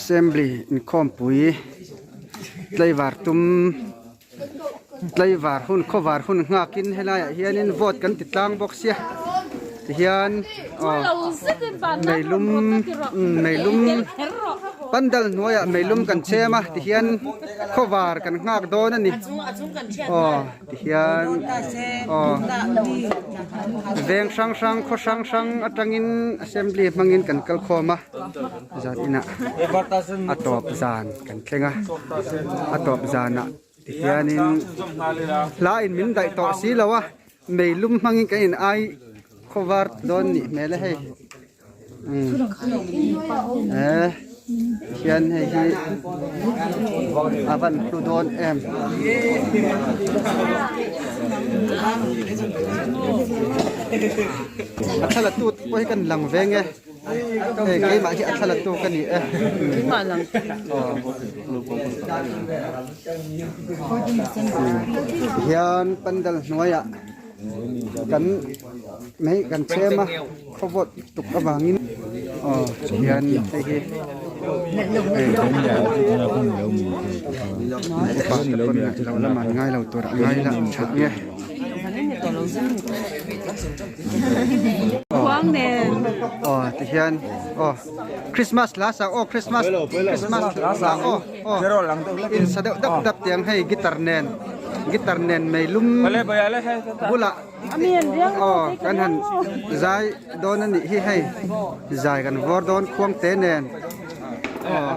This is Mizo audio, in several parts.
Assembly inkhawmpui tlaivar tum tlaivar hun khawvar hun nghakin helaiah hianin vote kan ti tlang bawk sia tihian aw meilum meilum pandal hnuaiah meilum kan chhem a tihian khawvar kan nghak dawn a ni aw. Tihian aw veng hrang hrang khaw hrang hrang atangin assembly hmangin kan kal khawm a zan inah a tawp zan kan thleng a a tawp zanah tihianin hla in min daih tawh si lo a meilum hmangin kan in ai khawvar dawn nih hmel a hei. Eh hian hei hi a van hlu dawn em a thla tu te pawh hi kan lang veng e hei keimah hi a thla la tu ka ni e hian pandal hnuaiah kan mai kan chhem a. Khawvawt tuk avangin aw hian hei hi upa te pawn lo lam an ngai lo tur a ngai la tha nge aw ti hian aw Christmas hla sak aw Christmas Christmas hla aw aw in sa deuh dap dap tiang hei guitar nen guitar nen meilum bulah. Aw kan han zai dawn a nih hi hei zai kan vawr dawn khuang te nen aw.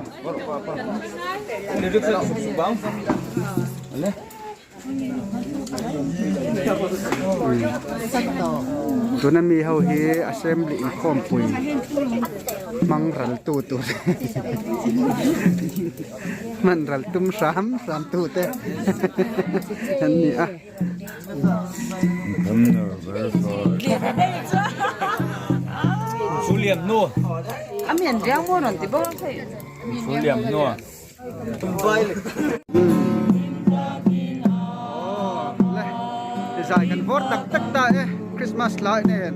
Tuna mi ho hi assembly inkhawmpui hmang ral tu tur hman ral tum hram hram tu te an ni a. Zai kan vawr tak tak ta e Christmas lai nen.